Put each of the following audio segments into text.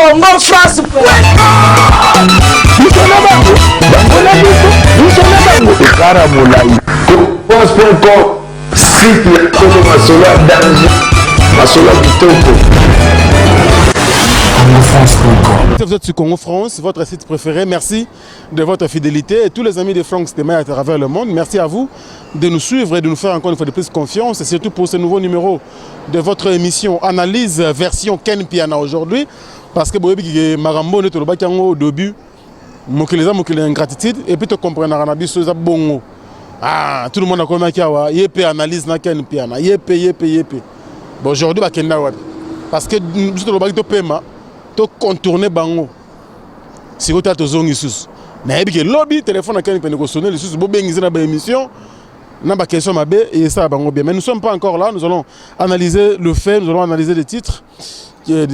Congo France. Biso na bango, bango na biso, biso na bango. Ekara molai. France.com, site ya kolo masolo ya danger, masolo ya kitoko. CongoFrance.com. Vous êtes sur Congo France, votre site préféré. Merci de votre fidélité. Et tous les amis de Franck Stemay à travers le monde, merci à vous de nous suivre et de nous faire encore une fois de plus confiance. Et surtout pour ce nouveau numéro de votre émission Analyse version Ken Piana aujourd'hui. Parce que boyebi marambo ne tolobaki yango au début, mokili eza mokili ya ingratitude et puis tocomprenaka na biso eza bongo. Ah, tout le monde akomaki awa ye mpe analyse na Ken Piana, ye mpe, ye mpe, ye mpe. Bon, aujourd'hui bakenda wapi? Parce que biso tolobaki topema, tocontourne bango. Sikoyo tala, tozongi lisusu. Nayebi ke lobi telefone akeni pene kosone lisusu, bobengisi na baémission na baquestion mabe et esala bango bien. Mais nous sommes pas encore là. Nous allons analyser le fait, nous allons analyser les titres,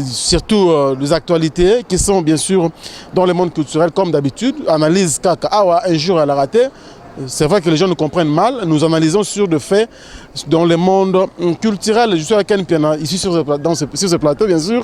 surtout les actualités qui sont bien sûr dans le monde culturel. Comme d'habitude, analyse kaka awa, un jour elle a raté. C'est vrai que les gens nous comprennent mal. Nous analysons sur des faits dans le monde culturel. Je suis avec Ken Piana ici sur ce plateau, bien sûr,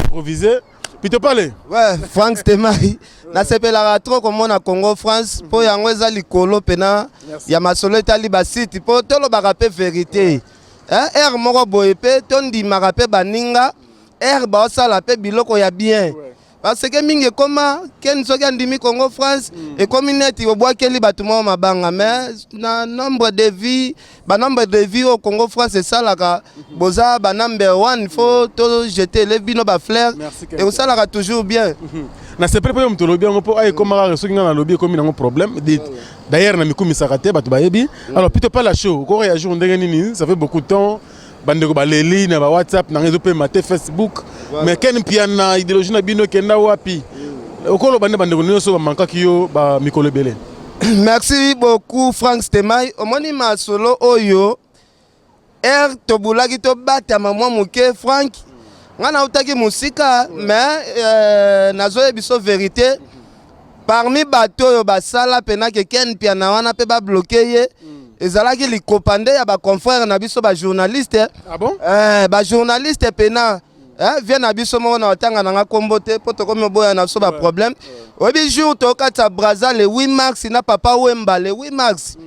improvisé. Puis te parler. Ouais, Frank Stemai, nasepelaka trop komona Congo France mpo yango eza likolo mpena ya masolo etali basite, mpo tolobaka mpe vérité. Ere moko boye mpe tondimaka mpe baninga ere baosala mpe biloko ya bien, parce que mingi ekoma Ken soki andimi Congo France, ekomi neti obwakeli bato moko mabanga. Mais na nombre de vues, banombre de vues oyo Congo France esalaka, boza ba number one. Faut tojeter bino bafleurs. Merci, Ken. Ekosalaka toujours bien. Nasepeli mpo yo moto olobi yango, mpo aya ekomaka soki ngai nalobi ekomi nango problème. D'ailleurs na mikumisaka te, bato bayebi. Alors plutôt pas la show okoréagir ndenge nini? Ça fait beaucoup de temps bandeko baleli na ba WhatsApp nanga, ezopema te, Facebook. Mais Ken Piana, idéologie na bino ekenda wapi? Okoloba nde bandeko nyonso bamankaki yo bamikolo ebele. Merci beaucoup, Frank Stemai. Omoni masolo oyo ere tobulaki, tobatama mwa moke. Frank, ngai nautaki mosika, mais nazoyebi biso vérité. Parmi bato oyo basala mpena ke Ken Piana wana mpe babloquer ye, ezalaki likopa nde ya baconfrère na biso bajournaliste. Ah bon? Bajournaliste pena vie na biso moko na otanga nanga nkombo te mpo tokomi oboya na biso baproblème. Oyebi jour tokatisa Braza le 8 mars na Papa Wemba, le 8 mars,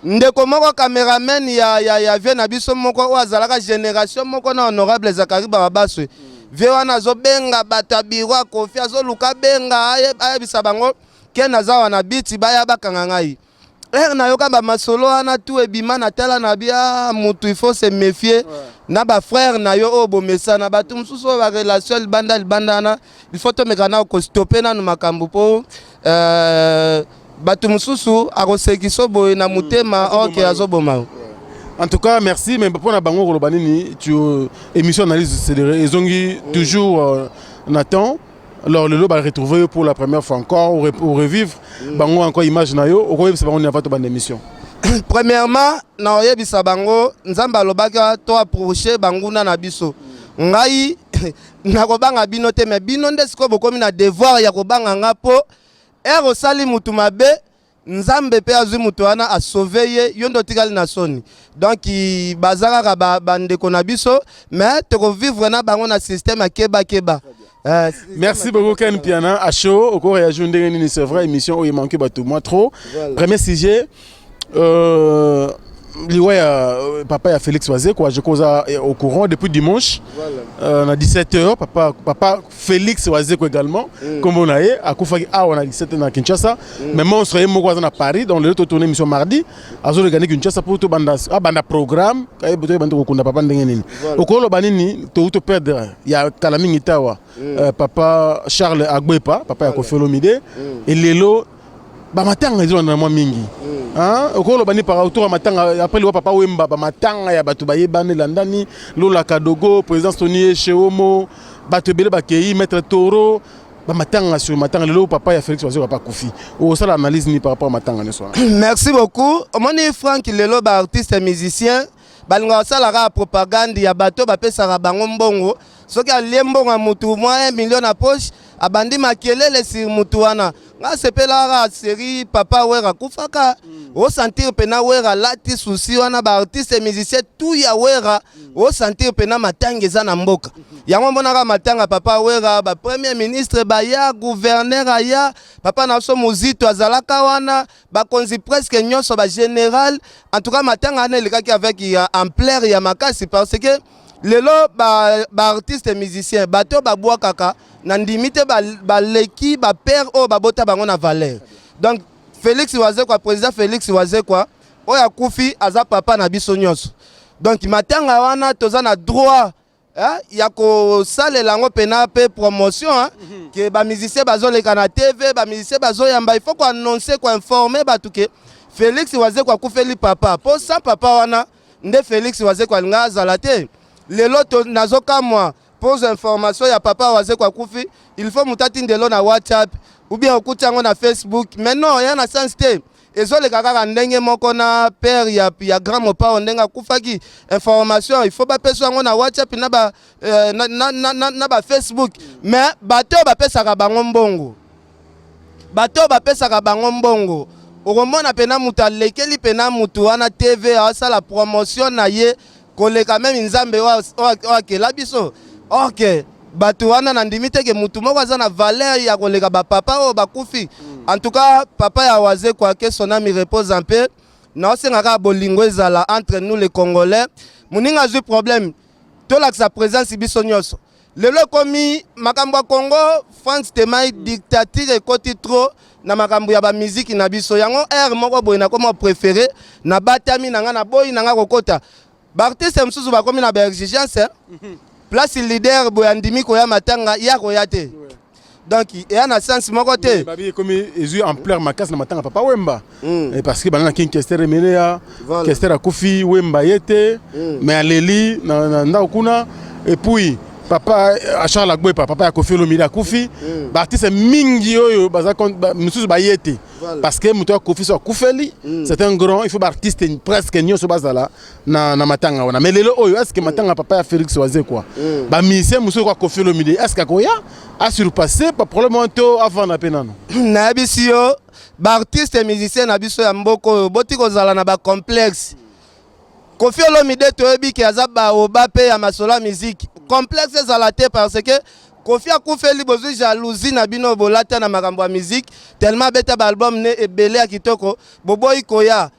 ndeko moko cameraman ya vie na biso moko oyo azalaka génération moko na honorable Zakari Bababaswe, vie wana azobenga bato ya biro ya Kofi, azoluka benga ayebisa bango ke naza wana biti, baya bakanga ngai. Ere nayoka bamasolo wana tu ebima, na tala na bia mutu, il faut se méfier na bafrère na yo oyo bomesana. Bato mosusu oyo barelation libanda libanda wana, il faut tomeka na kostopper nanu makambo, mpo bato mosusu akosekisa boye na motema oke azoboma yo. En tout cas, merci. Mais pour la bango koloba nini? Tu émission analyse ezongi toujours Nathan. Alors lelo ba retrouver pour la première fois encore ou revivre bango encore image na yo, okoyebisa bango nini avant tobanda émission? Premièrement, na oyebisa bango, Nzambe alobaki to approche banguna na biso. Ngai nakobanga bino te, me bino nde sikoyo bokomi na devoir ya kobanga nga, mpo ere osali mutu mabe, Nzambe mpe azwi moto wana asauve ye, yo nde otikali na soni. Donc baza kaka bandeko na biso, mais tokovivre na bango na système ya kebakeba. Merci beaucoup, Ken Piana. À chaud, au réagir ndenge nini? C'est vrai, émission où il manquait bato moi trop. Premier sujet, liwa ya papa ya Félix Wazekwa, je cause au courant depuis dimanche. Na 17h, papa Félix Wazekwa également, comme on a akufaki awa na 17 na Kinshasa. Mais monstre ye moko aza na Paris, donc lelo totourne émission mardi, azoleka Kinshasa pour tobanda abanda programme, kayeba toyeba kokunda papa ndenge nini. Okoloba nini? Tout perdre ya kala mingi tawa. Papa Charles Agbepa, papa ya Koffi Olomide, et lelo bamatanga ezolanda mwa mingi. Okoloba nini par autour ya matanga après liwa Papa Wemba? Bamatanga ya bato bayebani elandani, Lola Kadogo, président Soni Cheomo, bato ebele bakei, maître Toro, bamatanga sur matanga. Lelo papa ya Félix Wazekwa, papa Kofi, okosala analyse nini par rapport à matanga nyonso wana? Merci beaucoup. Omoni Frank, lelo baartiste musicien balingaka kosalaka propagande ya bato bapesaka bango mbongo. Soki alie mbongo ya mutu mwa 1 million na poche, abandi makelele sur mutu wana. Nga sepelaka série Papa Wera akufaka. Osentir mpena Wera alati susi wana, baartiste musicien tout ya Wera. Osentir mpena matanga eza na mboka. Yango monaka matanga Papa Wera, bapremier ministre baya, gouverneur aya, papa na biso Mozito azalaka wana, bakonzi presque nyonso, bagénéral. En tout cas, matanga wana elekaki avec ya ampleur ya makasi, parce que lelo baartiste ba musicien, bato babwakaka na ndimi te, baleki bapère oyo babota bango na valeur. Donc Félix Wazekwa, président Félix Wazekwa oyo akufi, aza papa na biso nyonso. Donc matanga wana toza na droit, eh, ya kosalela yango mpena mpe promotion, hein, ke bamusicien bazoleka na TV, bamusicien bazoyamba. Il faut koannonce, koinforme bato ke Félix Wazekwa akufeli papa, mpo sans papa wana nde Félix Wazekwa alinga azala te. Lelo nazokamwa, pose information ya papa Wazekwa akufi, il faut moto atindelo na WhatsApp ou bien okuti yango na Facebook. Mais non, ya na sens te. Ezoleka kaka ndenge moko na père ya grand Mopao, ndenge akufaki, information il faut bapesa yango na WhatsApp na ba, na ba Facebook. Mais bato oyo bapesaka bango mbongo, bato oyo bapesaka bango mbongo, okomona mpena moto alekeli mpena motu wana TV, asala promotion na ye koleka même Nzambe oyo akela biso. Ok, bato wana, nandimi te ke motu moko aza na valeur ya koleka bapapa oyo bakufi. En tout cas, papa ya Wazekwa, que son âme repose en paix. Naosenga kaka bolingo ezala entre nous les Congolais. Moninga azwi problème, tolakisa présence biso nyonso. Lelo ekomi makambo ya Congo, Frank Temai, dictature ekoti trop na makambo ya bamiziki na biso. Yango aire moko boye nakoma préféré, nabatami na ngai, naboyi na ngai kokota. Baartiste mosusu bakomi na baexigence. Place leader boye andimi koya matanga, ya koya te. Donc eya na sens moko te. Babi ekomi ezwi ampleur makasi na matanga Papa Wemba. Parce que banda na King Kester Emeneya. Voilà. Kester akufi, Wemba ye te, mais aleli na ndako kuna. Et puis papa Charles Agbepa, papa ya Kofi Olomide, akufi, baartiste mingi oyo baza misusu baye te. Voilà. Parce que moto akufi, so akufeli, c'est un grand, il faut baartiste presque nyonso bazala na matanga wana. Mais lelo oyo, est ce que matanga papa ya Félix Wazekwa, bamusicien mosusu kwa Kofi Olomide, est ce que akoya asurpasse baproblème wana to avanda mpe nano? Nayebisi yo, baartiste musicien na biso ya mboka oyo, boti kozala na bacomplexe. Kofi Olomide, toyebi ke aza baoba mpe ya masolo ya musique. Complexe ezala te, parce que Kofi akufeli, bozwi jalousie na bino, bolata na makambo ya musique. Tellement abeta baalbum ne ebele ya kitoko, boboyi koya.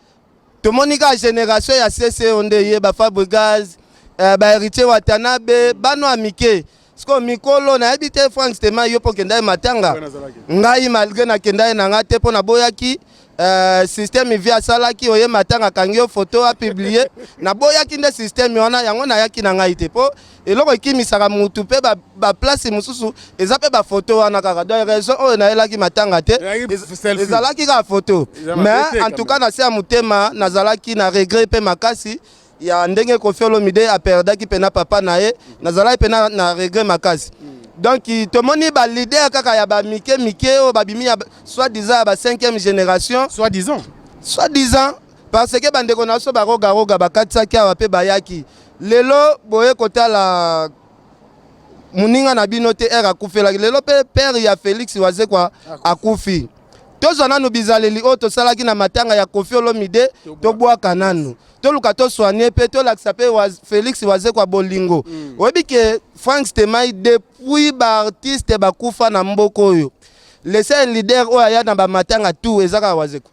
Tomoni kaka génération ya cco nde ye, baFabregas, bahéritier Watanabe, bano ya mike. Sikoyo mikolo, nayebi te. Frank Stema, yo mpo okenda ye matanga. Ngai malgré nakenda ye na nga te, mpo naboyaki système vi asalaki oye matanga, akangi yo photo, apublie. Naboyaki nde système wana, yango nayaki na ngai te, mpo eloko ekimisaka mutu mpe baplace mosusu eza mpe bafoto wana kaka. Donc raison oyo nayelaki matanga te, Ezalaki selfie. Ezalaki kaka photo. Eza mabe Mais te, en quand tout cas, na se ya motema nazalaki na regret mpe makasi ya ndenge Kofi Olomide aperdaki mpena papa na ye. Nazalaki mpena na regret makasi. Donc tomoni baleader kaka ya bamike mike oyo babimi ya soit disant ya ba 5e génération. Soit disant. Soit disant, parce que bandeko na biso barogaroga bakatisaki awa mpe bayaki. Lelo boye kotala moninga na bino te, ere akufelaki. Lelo mpe père ya Félix Wazekwa akufi. Tozwa nanu bizaleli oyo tosalaki na matanga ya Kofi Olomide, tobwaka nanu, toluka tosoigne mpe tolakisa mpe Félix Wazekwa bolingo. Oyebi ke Frank Stemai, depuis baartiste bakufa na mboka oyo, le seul leader oyo aya na bamatanga tout eza kaka Wazekwa.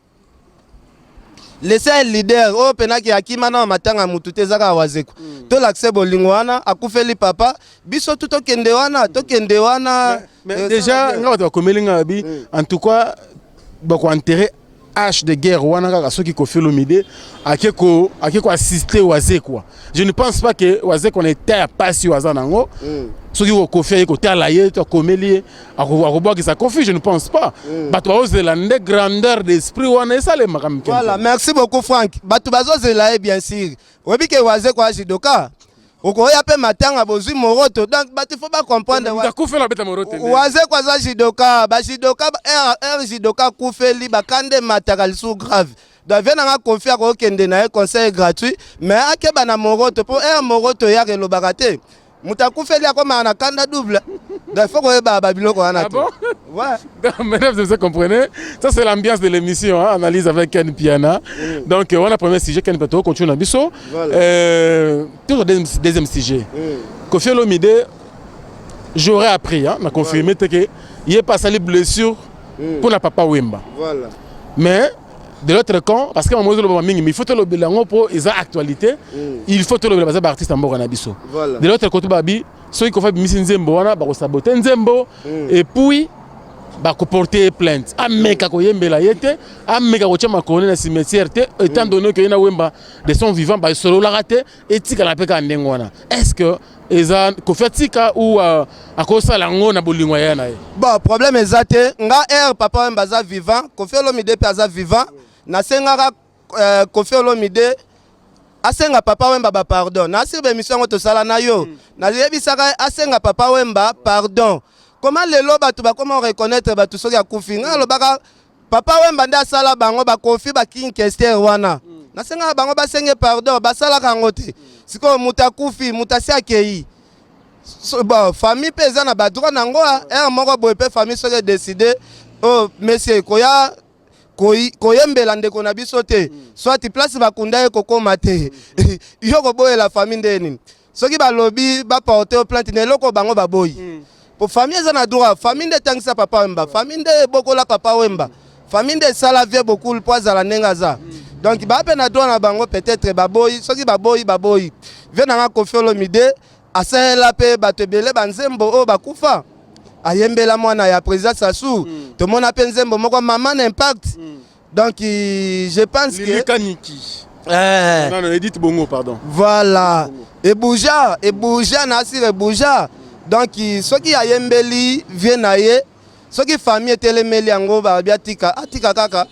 Le seul leader oyo mpenaki akima na matanga mutu te, eza kaka Wazekwa. Tolakise bolingo wana, akufeli papa, biso tu tokende wana, tokende wana. Mais déjà nga bato bakomeli nga, babi en tout cas bakoenterre hache de guerre wana kaka soki Kofi Olomide ake ko ake koassiste Wazekwa. Je ne pense pas que Wazekwa na état ya pasi oyo aza nango, soki Kofi aye kotala ye to akomeli ye, akobwakisa Kofi. Je ne pense pas. Bato bazozela nde grandeur d'esprit wana esalemaka mike. Voilà, merci beaucoup Frank. Bato bazozela ye, bien sûr. Oyebi ke Wazekwa judoka, okoya mpe matanga, bozwi moroto. Donc bato faut bacomprendre. Akufela abeta moroto nde. Wazekwa aza judoka. Bajudoka, r judoka akufeli, bakanda emataka lisusu grave. Donc vie nanga, Kofi akokende na ye, conseil gratuit, mais akeba na moroto, mpo r moroto eyaka elobaka te. Moto akufeli akomaka na kanda double. Donc il faut koyeba babiloko wana Ah te. bon? Ouais. Donc, mesdames et messieurs, comprenez, ça c'est l'ambiance de l'émission, hein, analyse avec Ken Piana. Donc, on a premier sujet, Ken Piana, continue na biso. Voilà. Toujours deuxième sujet. Koffi Olomide, j'aurais appris, hein, na confirmé que il est passé les blessures pour la papa Wemba. Voilà. Mais de l'autre camp, parce que maman ozoloba mingi, mais il faut tolobela yango mpo eza actualité, il faut tolobela baza baartiste ya mboka na biso. Voilà. De l'autre côté, babi soki Koffi abimisi nzembo wana, bakosabote nzembo et puis bakoporte ye plainte, ameka koyembela ye te, ameka kotia makolo na cimetière te, étant donné que ye na Wemba de son vivant basololaka te, etikala mpe kaka ndenge wana. Est ce que eza Koffi atika ou akosala yango na bolingo ya ye na ye? Bon, problème eza te. Nga air papa Wemba aza vivant, Koffi Olomide mpe aza vivant, nasengaka Koffi Olomide asenga papa Wemba bapardon. Nasiri baémission yango tosala na yo, nayebisaka asenga papa Wemba pardon. Koma lelo bato bakoma reconnaître bato soki akufi. Ngai alobaka papa Wemba nde asala bango bakofi baking Kester wana, nasengaka bango basenge pardon, basalaka yango te. Sikoyo moto akufi, moto asi akei. So, bon, famille mpe eza na badroit nango. Heure moko boye mpe famille soki edécider oyo, monsieur, koya koyembela ndeko na biso te, soit place bakunda ye kokóma te, yo koboyela famille nde nini? Soki balobi baporte yo plainte na eloko bango baboyi, po famille eza na droit. Famille nde etangisa papa Wemba, famille nde ebokola papa Wemba, famille nde esala vie bokulu mpo azala ndenge aza. Donc baa mpe na droit na bango. Peut-être baboyi, soki baboyi, baboyi. Vie nanga Koffi Olomide asalela mpe bato ebele banzembo oyo bakufa. Ayembela mwana ya président Sassou, tomona mpe nzembo moko mama na impact. Donc je pense que Lili Kaniki. Eh, Non, non, Edith Bongo, pardon. Voilà, ebuja ebuja na asir ebuja. Donc soki ayembeli vie na ye, soki famille etelemeli yango, babi atika, atika kaka.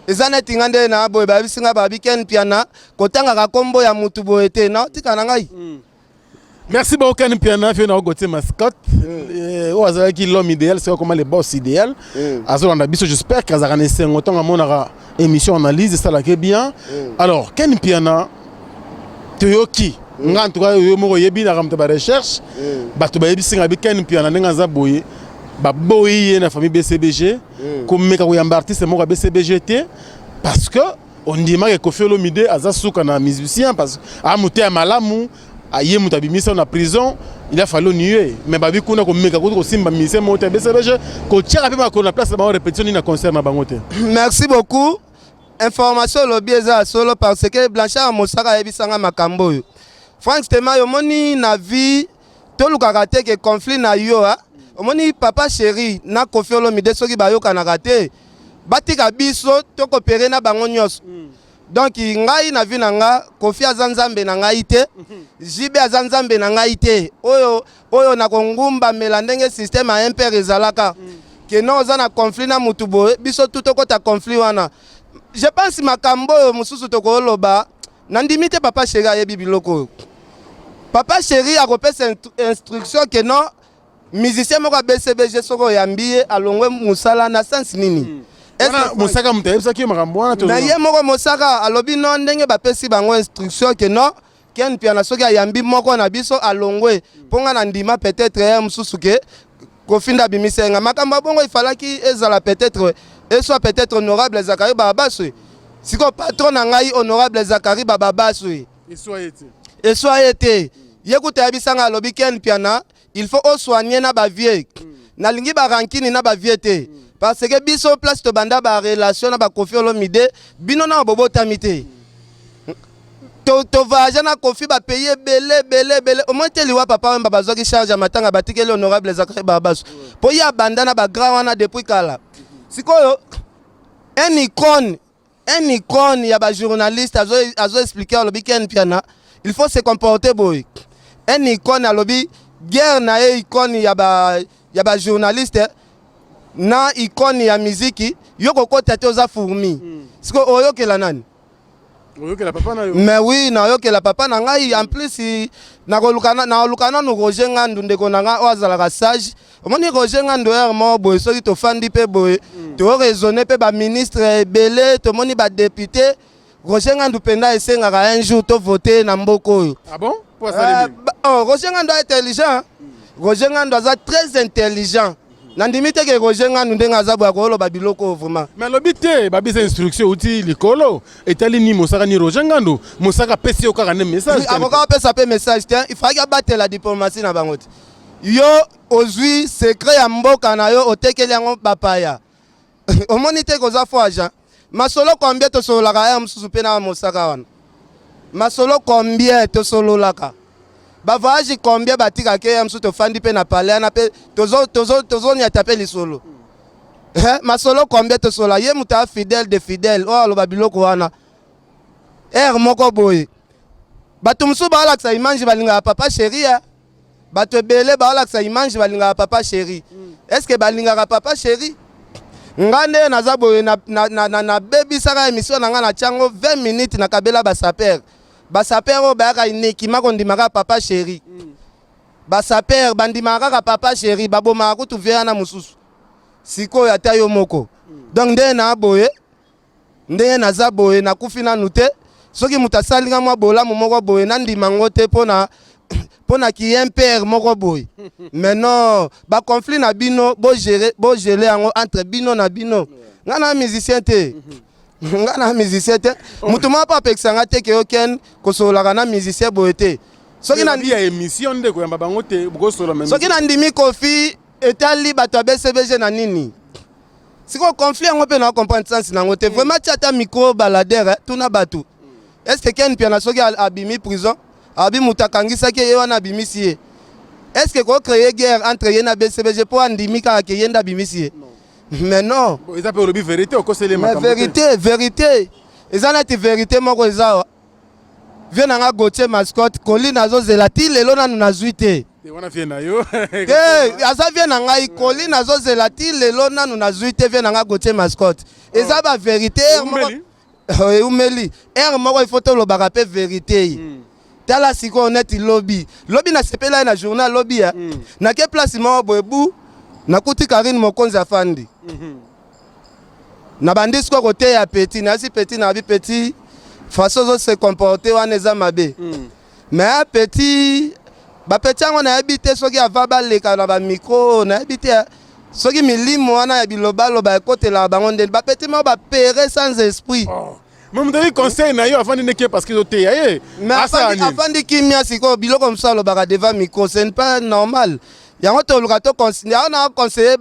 Eza neti nga nde na boye, bayebisi nga, babi Ken Piana kotangaka nkombo ya mutu boye te, na otika na ngai. Merci beaucoup Ken Piana, fait na Gauthier Mascotte. Oyo azalaki l'homme idéal, c'est comment le boss idéal. Azolanda biso, j'espère qu'azalaka na esengo ntango amonaka émission analyse esalaki bien. Alors Ken Piana, toyoki nga en tout cas yo moko oyebi na moto ba recherche, bato bayebisi nga bi Ken Piana ndenge aza boye, baboyi ye na famille BCBG komeka koyamba artiste moko ya BCBG te, parce que ondimaka Koffi Olomide aza suka na musicien, parce que amote ya malamu, aye moto abimisa na prison, il a fallu nier. Mais babi kuna komeka kutu kosimba musicien moko te ya BCBG, kotiaka mpe makolo na place na bango, répétition nini na concert na bango te. Merci beaucoup. Information olobi eza ya solo, parce que Blanchard Mosaka ayebisanga makambo oyo. Frank Stema, omoni, na vie tolukaka te ke conflit na yo. Omoni, papa chéri na Koffi Olomide, soki bayokanaka te, batika biso tokopere na bango nyonso. Donc ngai na vie na nga, Koffi aza nzambe na ngai te, JB aza nzambe na ngai te. Oyo oyo nakongumbamela ndenge système ya impere ezalaka, ke non, oza na conflit na mutu boye, biso tu tokɔta conflit wana. Je pense makambo oyo mosusu tokoloba, nandimi te papa chéri ayebi biloko oyo. Papa chéri akopesa instruction ke non, musicien moko ya BCBG, soki oyambi ye, alongwe mosala na sens nini? Est-ce Wana que Mosaka moto ayebisaki yo makambo wana? Na ye moko Mosaka alobi non, ndenge bapesi bango instruction ke non, Ken Piana soki ayambi moko na biso, alongwe. Mpo nga na ndima peut-être ye mosusu ke Koffi nde abimisa ye nga makambo ya bongo. Ifalaki ezala peut-être eswa peut-être honorable Zakari Bababaswe. Sikoyo patron na ngai honorable Zakari Bababaswe, eswa ye te. Eswa ye te. Ye kuta ayebisanga, alobi: "Ken Piana, il faut osoigne na bavieux. Nalingi barancune na bavieux te, parce que biso place tobanda barelation na baKoffi Olomide, bino na bobotami te. Tovoyage na Koffi bapays ebele ebele ebele. Omoi te liwa papa Wemba, bazwaki charge ya matanga, batikeli honorable Zakari Babaso, mpo ye abanda na bagrand wana depuis kala." Sikoyo un icône ya bajournaliste azo expliquer, alobi: "Ken Piana, il faut se comporter boye." Un icône alobi guerre na ye, icône ya bajournaliste na icône ya miziki, yo kokota te, oza fourmi. Sikoyo oyokela nani? Oyokela papa na yo. Mais oui, nayokela papa na ngai. En plus nakoluka nanu Roger Ngandu, ndeko na ngai oyo azalaka sage. Omoni Roger Ngandu, heure moko boye soki tofandi mpe boye, toraisonne mpe baministre ebele, tomoni badéputé. Roger Ngandu mpenza esengaka un jour tovote na mboka oyo. Ah bon? Po asali nini? Oh, Roger Ngando intelligent. Roger Ngando aza très intelligent. Nandimi te ke Roger Ngando ndenge aza boya koloba biloko oyo vraiment. Mais alobi te babisa instruction euti likolo, etali ni Mosaka ni Roger Ngando. Mosaka apesi yo kaka nde message. Akoka apesa mpe message te, il fallaki abatela diplomatie na bango te. Yo ozwi secret ya mboka na yo, otekeli yango bapaya, omoni te koza faux agent. Masolo combien tosololaka ya mosusu mpe na Mosaka wana, masolo combien tosololaka, bavoyage combien batikaka ya mosusu, tofandi mpe na palais wana mpe tozoniata mpe lisolo. Masolo combien tosolola, ye moto aya fidèle de fidèle oyo aloba biloko wana. Ere moko boye bato mosusu baalakisa image, balingaka papa chéri ya bato ebele, baalakisa image, balingaka papa chéri. Est ce que balingaka papa chéri? Nga nde naza boye, nabebisaka émission na nga, natia yango 20 minutes, nakabela basapeurs. Basapeurs oyo bayaka inekima kondimaka papa chéri, basapeurs bandimaka kaka papa chéri, babomaka kutu vie wana mosusu. Sikoyo ata yo moko, donc ndenge na boye, ndenge naza boye, nakufi nanu te. Soki moto asalinga mwa bolamu moko boye, nandima yango te mpona ki-impere moko boye. Mais non, baconflit na bino, bogérer yango entre bino na bino. Nga na musicien te, nga na musicien te. Moto moko mpo apekisanga te ke oken kosololaka na musicien boye te. Soki na ya émission nde koyamba bango te, bokosola. Soki nandimi Kofi, etali bato ya BCBG na nini? Sikoyo conflit yango mpe na comprendre sens nango te vraiment. Tia ata micro baladeur, tuna bato: est ce que Ken Piana, soki abimi prison, abi moto akangisaki ye wana abimisi ye, est ce que kocréer guerre entre ye na BCBG mpo andimi kaka ke ye nde abimisi ye? Mais non. Eza mpe olobi vérité, okoseli. Mais vérité, vérité eza neti vérité moko eza awa. Vie na nga Gautier Mascotte, koli nazozela ti lelo, nanu nazwi te. Wana vie na yo. Te, aza vie na ngai. Koli nazozela ti lelo, nanu nazwi te. Vie na nga Gautier Mascotte, eza bavérité eumeli. Ere moko il faut tolobaka mpe vérité. Tala sikoyo neti lobi, lobi nasepela ye na journal lobi ya nake place moko boye, bu nakuti Karine Mokonzi afandi. Na bandi sikoyo koteya petit, nayasi petit, nabi: "Petit, façon ozose comporter wana eza mabe." Mais petit, bapetits yango nayebi te soki ava baleka na bamicro, nayebi te soki milimo wana ya bilobaloba ekotelaka bango ndeni. Bapetits moko bapere sans esprit. Oh. Mais moto ayi conseil na yo, afandi ndeke parce que ozoteya ye. Mais afandi kimia. Sikoyo biloko mosusu alobaka devant micro, ce n'est pas normal. Yango toluka yango na conseiller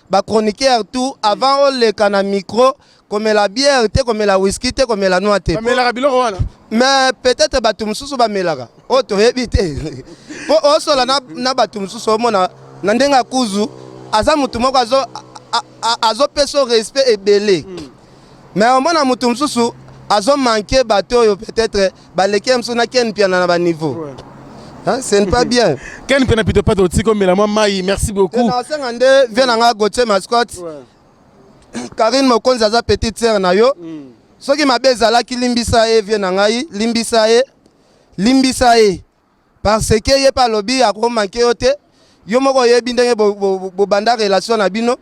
bachroniqueur tout: avant oleka na micro, komela bière te, komela whisky te, komela noa te. Bamelaka biloko wana? Mais peut-être bato mosusu bamelaka oyo toyebi te, mpo osola na bato mosusu, omona na ndenge ya kuzu, aza motu moko azopesa respect ebele. Mais omona motu mosusu azomanke bato oyo peut-être baleki ye mosusu na Ken Piana na baniveau. Hein, ce n'est pas bien. Ken Piana pito pato, otiki omela mwa mai. Merci beaucoup. Nasenga nde vie na nga Gautier Mascotte, Karine Mokonzi aza petite sœur na yo. Soki mabe ezalaki, limbisa ye. Vie na ngai, limbisa ye, limbisa ye, parce que ye mpe alobi akomanke yo te. Yo moko oyebi ndenge bobanda relation na bino.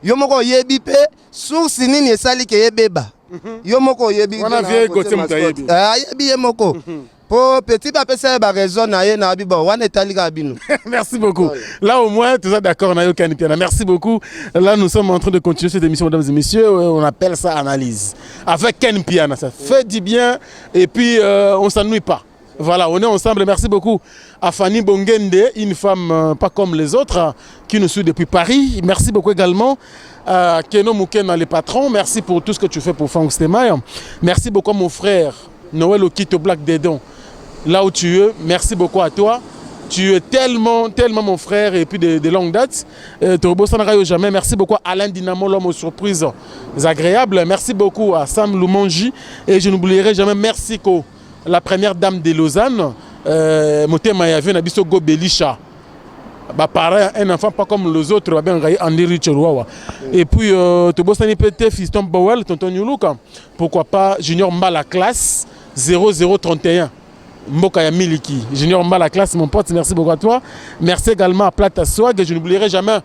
Yo moko oyebi mpe source nini esali ke yebeba. Yo moko oyebi. Wana vie Gautier moto ayebi. Ayebi ye moko, po petit bapesa ye baraison na ye na abi. Bon, wana etali kaka bino. Merci beaucoup. Là, au moins, tout ça d'accord, Nayo Ken Piana. Merci beaucoup. Là, nous sommes en train de continuer cette émission, mesdames et messieurs. On appelle ça analyse. Avec Ken Piana, ça fait du bien. Et puis, on s'ennuie pas. Voilà, on est ensemble. Merci beaucoup à Fanny Bongende, une femme pas comme les autres, qui nous suit depuis Paris. Merci beaucoup également à Keno Moukena, les patrons. Merci pour tout ce que tu fais pour Franck Stemaille. Merci beaucoup à mon frère Noël Okito Black Dedon. Là où tu es, merci beaucoup à toi. Tu es tellement, tellement mon frère et puis de longue date. Jamais. Merci beaucoup à Alain Dinamo, l'homme aux surprises agréables. Merci beaucoup à Sam Loumonji. Et je n'oublierai jamais, merci ko la première dame de Lausanne, Motema ya na biso Go Belisha. Bah, pareil, un enfant pas comme les autres, bien Andy Richard Wawa. Et puis, tobosani PT, Fiston Bowell, Tonton Yuluka. Pourquoi pas Junior Mbala classe 0031. Mboka ya Miliki. Junior Mbala classe, mon pote, merci beaucoup à toi. Merci également à Plata Swag. Je n'oublierai jamais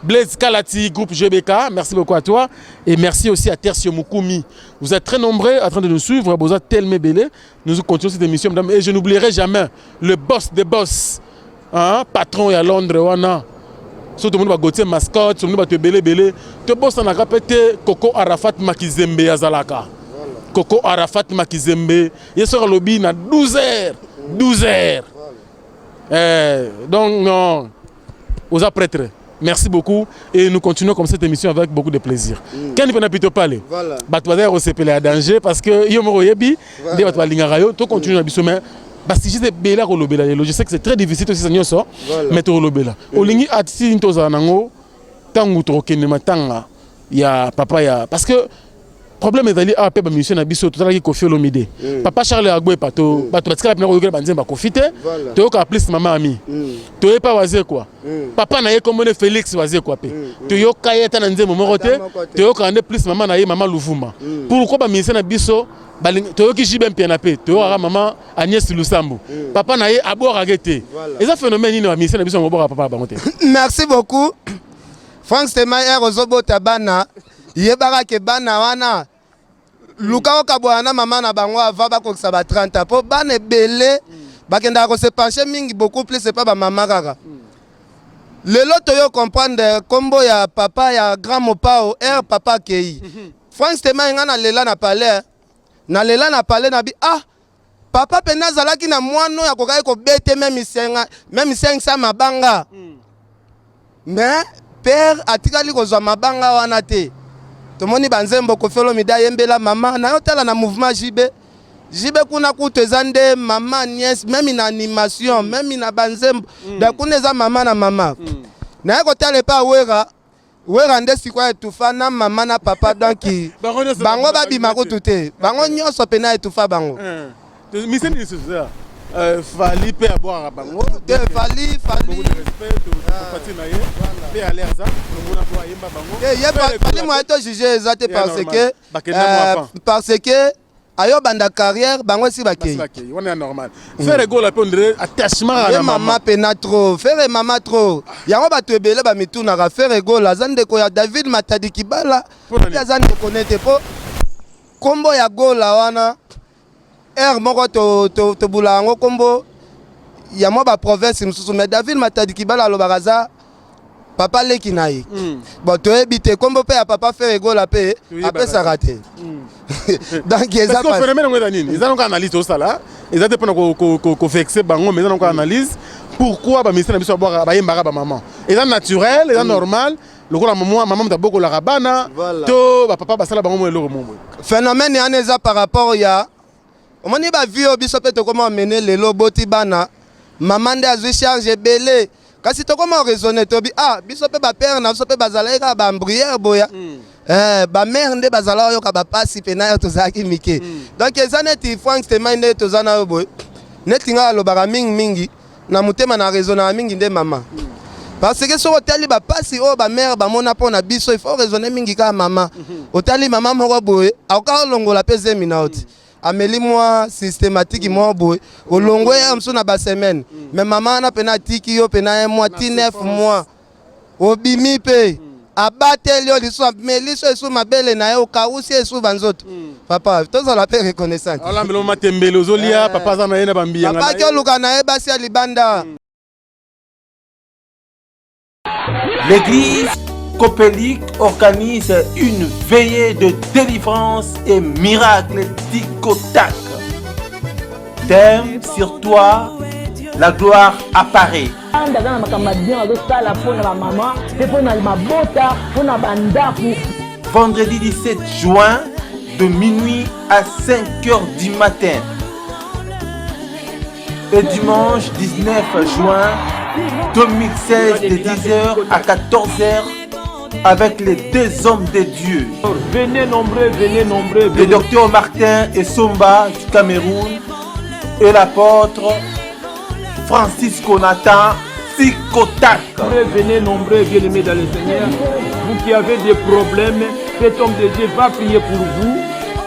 Blaise Kalati, groupe GBK, merci beaucoup à toi. Et merci aussi à Tercio Mukumi. Vous êtes très nombreux en train de nous suivre. Vous êtes tellement belé. Nous continuons cette émission, mesdames. Et je n'oublierai jamais le boss des boss. Hein? Patron à Londres, wana. Surtout tout le monde Gauthier mascotte, tout le monde belé belé. Te boss en a répété Coco Arafat Makizembe Azalaka. Coco Arafat Makizembe. Il sera lobby na 12 heures. 12 heures. Eh, donc non. Oza prêtre. Merci beaucoup et nous continuons comme cette émission avec beaucoup de plaisir. Ken pena plutôt parler. Voilà. Bato bazali kosepela ya danger parce que yo moko oyebi nde bato balingaka yo to continue na biso mais basujet ebele akolobela lelo. Je sais que c'est très difficile tosisa nyonso mais tokolobela. Olingi atisi nini tozala nango ntango tokokende matanga ya papa ya parce que problème ezali awa mpe bamusicien na biso tozalaki Koffi Olomide, papa Charles Agbepa to bato batikala mpena koyokela banzembo ya Koffi te. Toyokaka plus mama ami toyepa Wazekwa, papa na ye kombo ne Félix Wazekwa mpe toyoka ye ata na nzembo moko te. Moko te. Toyokaka nde plus mama na ye, mama Luvuma. Pourquoi bamusicien na biso toyoki JB Mpiana mpe toyokaka mama Agnès Lusambo, papa na ye abwakaka te? Eza phénomène nini bamusicien na biso yango bwakaka papa na bango te? Merci beaucoup, Frank Semayer. Ozobota bana, yebaka ke bana wana luka okabwana na mama na bango avant bakokisa ba 30 ans, mpo bana ebele bakendaka kose pencher mingi beaucoup plus epa bamama kaka. Lelo toyo comprendre nkombo ya papa ya grand Mopao r papa akei. Frank Stemay, ngai nalela na palais, nalela na palais na bi ah papa mpenza azalaki na mwana oyo akokaki kobete même senga même 500 mabanga, mais père atikali kozwa mabanga wana te. Tomoni banzembo Koffi Olomide ayembela mama na yo. Tala na mouvement JB, JB kuna kutu eza nde mama Agnès, même na animation, même na banzembo. Donc kuna eza mama na mama. Naye kotala epa Wera, Wera nde sikoyo etufa na mama na papa. Donc Bango nyonso bango babima kutu te, bango nyonso pena etufa bango. Miseni lisusu eza Fally mpe abwakaka bango. Te, Fally, Fally. Beaucoup de respect topati na ye mpe ale aza lomona po ayemba bango. Te, ye Fally moye tojuge eza te parce que Bakenda mwa avant. Parce que ayobanda carrière, bango esi bakei. Bakei wana ya normal. Ferre Gola mpe on dirait attachement kaka ye na mama mama. Pena trop Ferre, mama trop. Yango bato ebele bamitunaka Ferre Gola aza ndeko ya David Matadi Kibala. Mpo na nini? Aza ndeko nete mpo nkombo ya Gola wana aire moko tobula yango nkombo ya mwa baprovince mosusu, mais David Matadi Kibala alobaka aza papa leki na ye. Bon, toyebi te nkombo mpe ya papa Ferre Gola mpe Toyebaka. Apesaka te, donc eza Parce que phénomène yango eza nini? Eza noko analyse tosala, eza te mpona kovexer bango, mais eza noko analyse. Pourquoi bamusicien na biso babwaka bayembaka bamama? Eza naturel, eza normal lokola mama mama moto abokolaka bana to bapapa basala bango mo eloko mo boye. Phénomène wana eza par rapport ya omoni bavie oyo biso mpe tokoma omene lelo. Oboti bana, mama nde azwi charge ebele, kasi tokoma oraisonner tobi ah biso mpe bapère na biso mpe bazalaki kaka baambriere boya. Eh, bamare nde bazala oyoka bapasi mpe na yo tozalaki mike. Donc eza neti Frank Stemai nde toza na yo boye, neti ngai alobaka mingimingi na motema na raisonnaka mingi nde mama, parce que soki otali bapasi oyo bamare bamona mpo na biso, il faut raisonner mingi kaka mama. Otali mama moko boye akoka olongola mpe zemi na yo te, ameli mwa systématique moko boye, olongwe ya mosusu na basemaine, mais mama wana mpena atiki yo mpena un mois ti 9 mois, obimi mpe abateli yo lisusu, ameli so esu mabele na ye, okausi esu banzoto. Papa, tozala mpe reconnaissant. Olambela matembele ozolia, papa aza na ye na bambiyanga. Papa aki oluka na ye basi ya libanda. L'église Copélique organise une veillée de délivrance et miracle Ticotac. Thème: sur toi, la gloire apparaît. Aza na makambo ya bien azosala mpona bamama mpe mpona mabota, mpona bandako. Vendredi 17 juin de minuit à 5 heures du matin. Et dimanche 19 juin 2016 de 10h à 14h avec les deux hommes de Dieu. Venez nombreux, venez nombreux. Le docteur Martin Essomba du Cameroun et l'apôtre Francisco Nathan Sikotak. Venez nombreux, bien-aimés dans le Seigneur. Vous qui avez des problèmes, cet homme de Dieu va prier pour vous.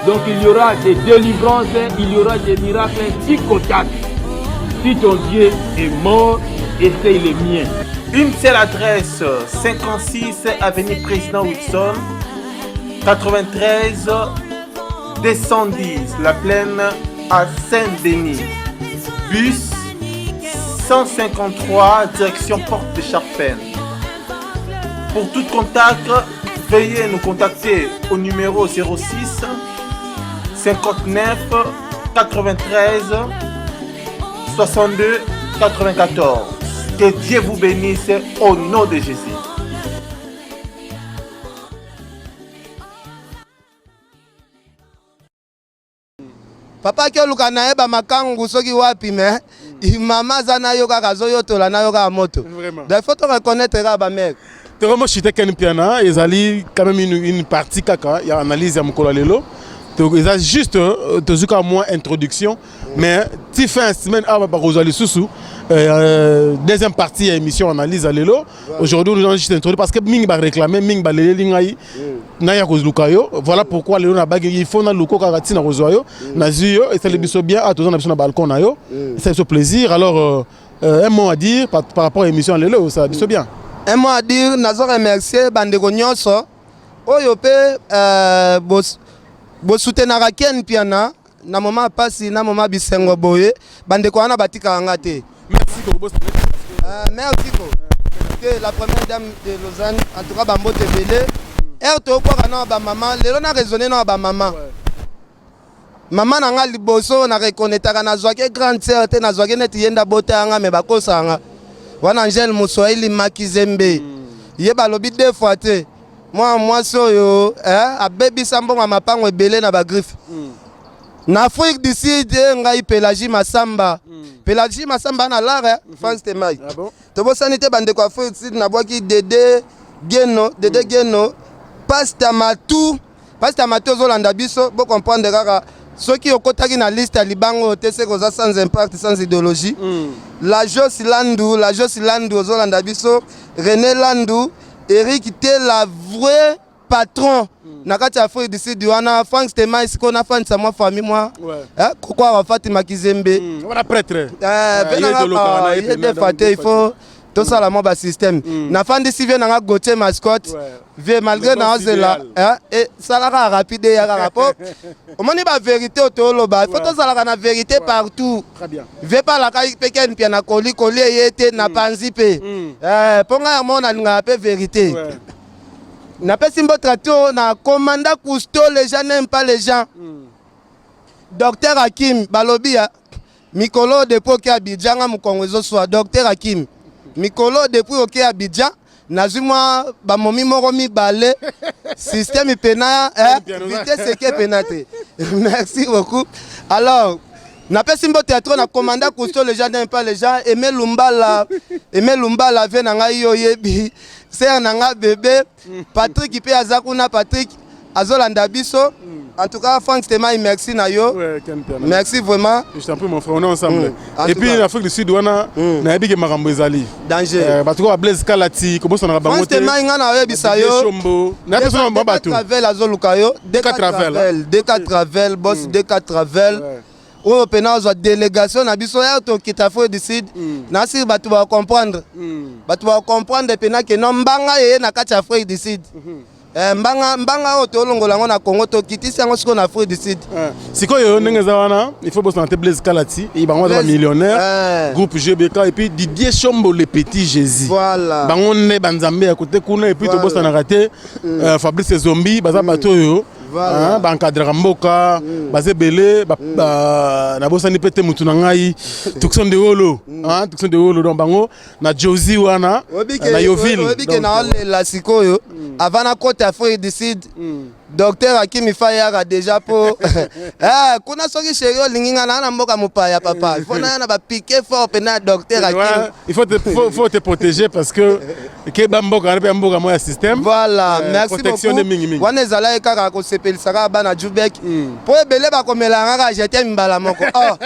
Donc il y aura des délivrances, il y aura des miracles. Sikotak. Si ton Dieu est mort, essaye le mien. Une seule adresse, 56 avenue Président Wilson, 93 210, La Plaine à Saint-Denis. Bus 153, direction Porte de Charpennes. Pour tout contact, veuillez nous contacter au numéro 06 59 93 62 94. Que Dieu vous bénisse au nom de Jésus. Papa ake oluka na ye bamakangu soki wapi me mama aza na yo kaka azoyotola na yo kaka moto. Donc il faut to reconnaître kaka bamere. Tokomo chite Ken Mpiana ezali quand même une partie kaka ya analyse ya mokolo ya lelo. Eza juste euh, tozwi kaka mwa introduction mais ti fin semaine awa bakozwa lisusu euh, deuxième partie ya émission analyse ya lelo. Aujourd'hui nous avons juste introduit parce que mingi ba réclamer mingi baleleli ngai naya kozluka yo. Voilà pourquoi lelo na bagi il faut na luko kaka ntina kozwa yo. Nazwi yo esali biso bien, ah toza na biso na balcon na yo, esali biso plaisir. Alors un mot à dire par rapport à l'émission lelo, ça biso bien. Un mot à dire, nazo remercier bandeko nyonso oyo mpe bosoutenaka Ken Mpiana na moment ya pasi na moment ya bisengo boye. Bandeko wana batikaka nga te. Merci Koko. Merci ko te la première dame de Lausanne, en tout cas bambote ebele. Ere tokwaka na bamama lelo na raisonne na bamama. Mama na nga liboso na reconnaîtraka, nazwaki grande sœur te, nazwaki neti ye nde abota yanga me bakosaka nga wana. Angele Moswahili Makizembe, ye balobi deux fois te. Mwana mwasi oyo abebisa mbongo ya mapango ebele na bagriffe na Afrique du Sud. Ye ngai Pélagie Masamba, Pélagie Masamba na lara France te mai. Ah bon? Tobosani te bandeko ya Afrique du Sud, nabwaki Dede Geno, Dede Geno, Pasta Matu, Pasta Matu ozolanda biso. Bocomprendre kaka soki okotaki na liste ya libango oyo te, seke oza sans impact, sans idéologie. La Jos Landu, la Jos Landu ozolanda biso, René Landu, Eric te la vrai patron na kati ya Afrique du Sud wana. Frank Stemai sikoyo nafandisa mwa famille mwa koko awa Fatima Kizembe. Wana prêtre. Pe ye nanga, tolokaka na ah, ye ye pena, defa donc te, il faut tosala mwa basystème. Nafandisi vie nanga Gautier Mascotte. Vie malgré Le boss naozela idéal. esalaka rapide ya kaka po omoni bavérité oyo toloba, il faut tozalaka na vérité partout. Très bien. Vie palaka mpe Ken Mpia na koli koli eye te na panzi mpe. Mpo ngai yango nalingaka mpe vérité. Napesi mbote to na commandant Cousteau, les gens n'aiment pas les gens. Docteur Hakim balobi ya mikolo depuis oke Abidjan nga mokongo ezoswa. Docteur Hakim, mikolo depuis oke Abidjan nazwi mwa bamomi moko mibale, système pena vitesse eke pena te. Merci beaucoup. Alors napesi mbote ya trop na commandant Cousteau, les gens n'aiment pas les gens, Aimé Lumbala, Aimé Lumbala vie na ngai yo oyebi ser na nga bébé Patrick mpe aza kuna. Patrick azolanda biso. En tout cas Frank Stemai, merci na yo. Ouais, Ken Mpiana. Merci vraiment. Je t'en prie mon frère, on est ensemble. En Et tout puis cas. l'Afrique du Sud wana nayebi ke makambo ezali. Danger. Bato kwa Blaise Kalati kobosanaka bango Frank te. Stemai, nga na oyebisa Didier yo Chombo. Nayebi so na bato. Travel azoluka yo. DK Travel, Travel, DK Travel boss, DK Travel oyo mpena azwa délégation na biso ya tokita Afrique du Sud. Nasiri bato bacomprendre, bato bacomprendre mpena ke no mbanga eye na kati ya Afrique du Sud. Mbanga mbanga oyo tolongola yango na Congo, tokitisi yango sikoyo na Afrique du Sud. Sikoyo ndenge eza wana, il faut bosana te Blaise Kalati e bango baza Blaise- bamillionnaire. Groupe GBK et puis Didier Chombo, le petit Jésus. Bango nde banzambe ya kote kuna. Et puis tobosanaka te Fabrice Zombi, baza bato oyo hein, baencadraka mboka, baza ebele. Nabosani mpe te mutu na ngai Tucson de Wolo, hein, Tucson de Wolo. Donc bango na Josi wana na Yoville. Oyebi ke Donc, naolela sikoyo avant nakota Afrique du Sud, docteur Akimi fa yaka déjà po kuna soki chéri olingi nga naa na mboka mopaya papa, il faut naya na bapike fort mpena ya docteur Akim. Ouais, il faut te protéger parce que keba mboka wana mpe ya mboka moko ya système. Voilà, merci protection beaucoup. nde mingi mingi. Wana ezalaki kaka kosepelisa kaka bana Jubek mpo ebele bakomelaka kaka je t'aime mbala moko. Oh,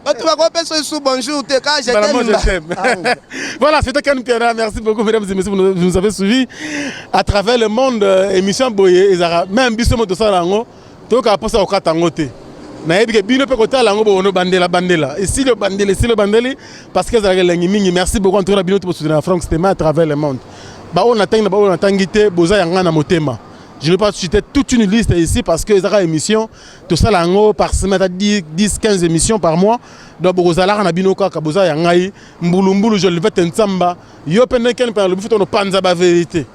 bato bakopesa esu bonjour te, kaka je Voilà, t'aime moi, je t'aime. Voilà, c'était Ken Mpiana. Merci beaucoup, mesdames et messieurs, vous nous avez suivis à travers le monde. Émission Boye, Ezara, même biso moto sala yango, toyoka mposa kokata yango te. Nayebi ke bino mpe kotala yango bokono bandela bandela esili obandeli esili obandeli parce que ezalaka elengi mingi. Merci beaucoup en tout cas na bino to bosoutenir Franck Stema à travers le monde. Baoyo natangi na baoyo natangi te, boza ya ngai na motema. Je ne vais pas citer toute une liste ici parce que ezalaka émission tosala yango par semaine, ata 10, 10 15 émissions par mois. Donc bokozalaka na bino kaka, boza ya ngai. Mbulumbulu Jolivete Ntsamba, yo mpe ndenge mpe nalobi foto nopanza bavérité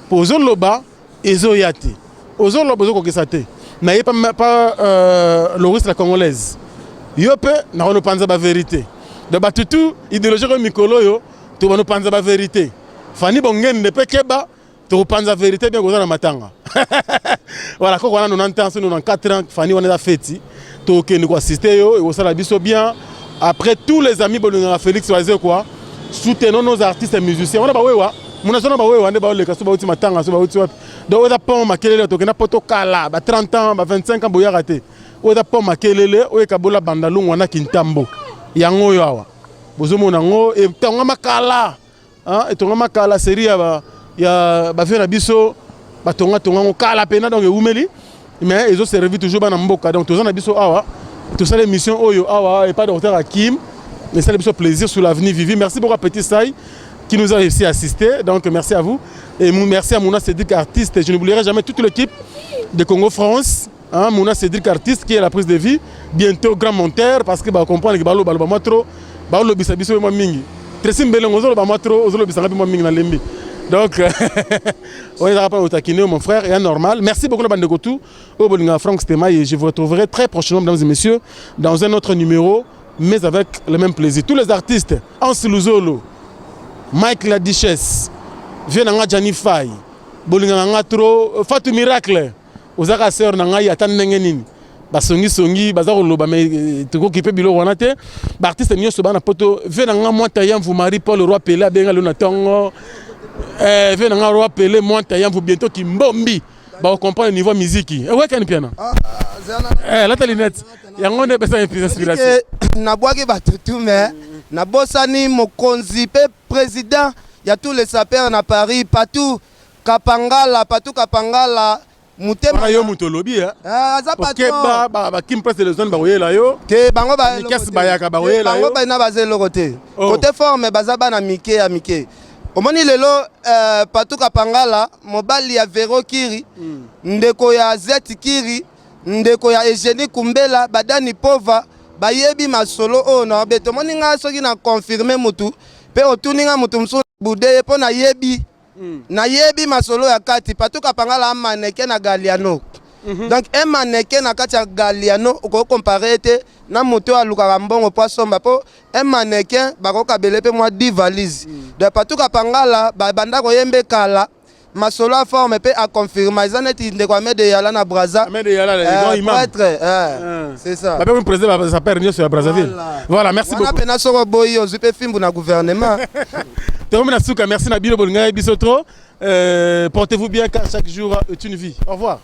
po ozoloba ezoya te, ozoloba ozokokisa te. Naye pa, pa Loris la congolaise, yo mpe nakonopanza bavérité. Donc bato tu idéologie oyo mikolo oyo tobanopanza bavérité. Fani Bongende mpe keba, tokopanza vérité bien koza na matanga. Voilà, koko wana 90 ans so 94 ans Fani wana eza feti, tokende koassiste yo, ekosala biso bien. Après, tous les amis bolingaka Félix Wazekwa, soutenons nos artistes et musiciens. Wana bawewa muna sona bawewa nde baoleka so bauti matanga so bauti wapi. Donc oyo eza pont Makelele, tokenda po tokala ba 30 ans, ba 25 ans boyaka te. Oyo eza pont Makelele oyo ekabola Bandalungwa na Kintambo. Yango oyo awa bozomona yango etongama kala, etongama kala, série ya bavieux na biso batongatonga yango kala pena. Donc ewumeli mais ezoservi toujours bana mboka. Donc toza na biso awa, tosala émission oyo awa epa docteur Hakim, esali biso plaisir, sur l'avenue Vivi. Merci beaucoup à Petit Sai qui nous a réussi à assister. Donc merci à vous et merci à Mouna Cédric artiste. Je n'oublierai jamais toute l'équipe de Congo France, hein, Mouna Cédric artiste qui est la prise de vie, bientôt grand monteur, parce que bacomprendre que balo baloba mwa trop, balobisa biso mwa mingi. Tracy Mbelengo, ozoloba mwa trop, ozolobisanga mpe mwa mingi, nalembi. Donc oyo ezalaka mpa otakine mon frère et normal. Merci beaucoup na bandeko tout oyo bolingaka Franck Stema et je vous retrouverai très prochainement, mesdames et messieurs, dans un autre numéro, mais avec le même plaisir. Tous les artistes, Hans Luzolo, Mike la Duchesse, vieux na nga Gianni Fay, bolingaka nga trop. Fatou Miracle, ozaka sœur na ngai, ata ndenge nini basongisongi baza koloba, mais tokoki mpe biloko wana te. Baartiste nyonso bana poto, vieux na nga Mwata Yamvu, Marie Paul Roi Pele abenga lelo na ntongo, vieux na nga Roi Pele Mwata Yamvu, bientôt kimbombi bakocomprendre niveau miziki ewekani piana. Lata lunette, yango nde epesa inspiration. Nabwaki bato tu me nabosani mokonzi mpe président ya tous les sapeurs na Paris, Patou Kapangala, Patou Kapangala motema. Yo moto olobi. Aza patron. Bakim Place de zone bakoyela yo. Te, bango. Mikasi bayaka bakoyela yo. Bango bana baza eloko te. Côté forme baza bana mike ya mike. Omoni lelo Patou Kapangala, mobali ya Vero Kiri, ndeko ya Zet Kiri, ndeko ya Eugénie Kumbela, badani pova bayebi masolo oyo na babeta. Omoni ngai soki na confirme mutu mpe otuni nga mutu mosusu bude ye mpo nayebi, nayebi masolo ya kati. Patou Kapangala amaneke na Galiano. Donc un mannequin na kati ya Galiano okoki comparer te na moto oyo alukaka mbongo mpo asomba, mpo un mannequin bakokabele mpe mwa 10 valise. Donc Patou Kapangala babanda koyemba kala masolo ya forme mpe aconfirma, eza neti ndeko Amede Yala na Braza. Amede Yala, grand imam. Prêtre, c'est ça. Bape président basapeurs nyonso ya Brazzaville. Voilà, merci beaucoup. Wana mpena soko oboyi, ozwi mpe fimbu na gouvernement. Tokomi na suka. Merci na bino bolingaki biso trop. Portez-vous bien car chaque jour est une vie. Au revoir.